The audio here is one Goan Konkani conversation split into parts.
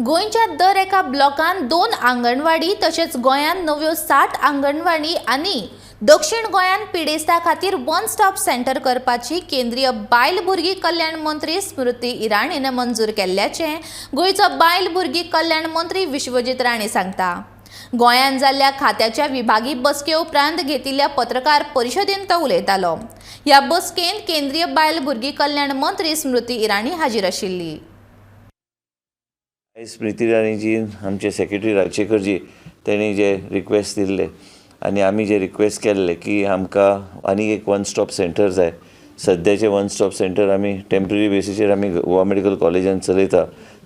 गोंयच्या दर एका ब्लॉकान 2 आंगणवाडी तशेंच गोंयांत नव्यो 60 आंगणवाडी आनी दक्षिण गोंयांत पिडेस्ता खातीर वन स्टॉप सेंटर करपाची केंद्रीय बायल भुरगीं कल्याण मंत्री स्मृती इराणीन मंजूर केल्ल्याचें गोंयचो बायल भुरगीं कल्याण मंत्री विश्वजीत राणे सांगता. गोंयांत जाल्ल्या खात्याच्या विभागी बसके उपरांत घेतिल्ल्या पत्रकार परिशदेंत तो उलयतालो. ह्या बसकेंत केंद्रीय बायल भुरगीं कल्याण मंत्री स्मृती इराणी हाजीर आशिल्ली. स्मृती इराणीजीन आमचे सेक्रेटरी राजशेखरजी तेणी जे रिक्वेस्ट दिल्ले आनी आमी जे रिक्वेस्ट केल्ले की आमकां आनीक एक वन स्टॉप सेंटर जाय. सद्याचे वन स्टॉप सेंटर आमी टेम्पररी बेसीचेर आमी गोवा मेडिकल कॉलेजान चलयता,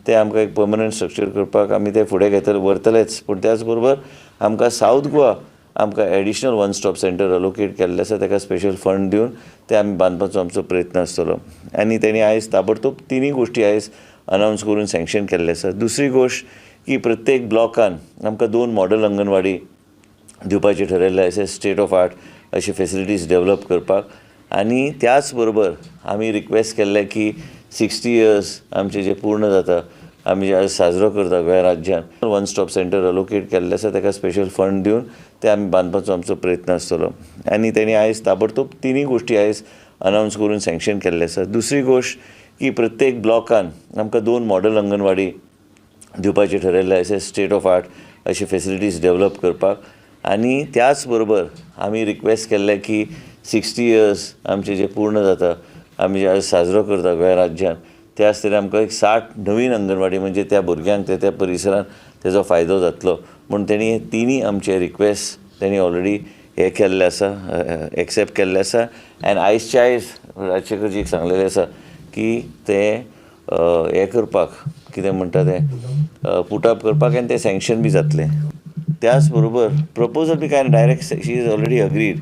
ते आमकां एक पर्मनंट स्ट्रक्चर करपाक आमी ते फुडें घेतले व्हरतलेच. पूण त्याच बरोबर आमकां सावथ गोवा आमकां additional one stop centre allocate केल्लें आसा, ताका स्पेशल फंड दिवन ते आमी बांदपाचो आमचो प्रयत्न आसतलो. आनी तेणी आयज ताबडतोब तिनूय गोश्टी आयज अनावन्स करून सँक्शन केल्लें आसा. दुसरी गोश्ट की प्रत्येक ब्लॉकान आमकां 2 मॉडल अंगणवाडी दिवपाचें ठरयल्लें आसा, स्टेट ऑफ आर्ट अशी फेसिलिटीज डेवलप करपाक. आनी त्याच बरोबर आमी रिक्वेस्ट केल्लें की 60 इयर्स आमचे जे पूर्ण जाता, आमी जे साजरो करता गोंय राज्यान, वन स्टॉप सेंटर अलोकेट केल्लें आसा, ताका स्पेशल फंड दिवन ते आमी बांदपाचो आमचो प्रयत्न आसतलो. आनी तेणी आयज ताबडतोब तिनूय गोश्टी आयज अनावन्स करून सँक्शन केल्लें आसा. दुसरी गोश्ट की प्रत्येक ब्लॉकान आमकां 2 मॉडल अंगणवाडी दिवपाचें ठरयल्लें आसा, स्टेट ऑफ आर्ट अशी फेसिलिटीज डेवलप करपाक. आनी त्याच बरोबर आमी रिक्वेस्ट केल्लें की 60 इयर्स आमचे जे पूर्ण जाता, आमी जे साजरो करता गोंय राज्यान, त्याच तरेन आमकां एक 60 नवीन अंगणवाडी म्हणजे त्या भुरग्यांक त्या परिसरान तेजो फायदो जातलो म्हूण तेणी तिनूय आमचे रिक्वेस्ट तेणी ऑलरेडी हे केल्ले आसा, एक्सेप्ट केल्ले आसा. आनी आयजच्या आयज राजशेखरजीक सांगलेलें आसा की ते हें करपाक कितें म्हणटा तें पुटअप करपाक आनी तें सँक्शन बी जातलें. त्याच बरोबर प्रपोजल बी कांय direct she is already agreed.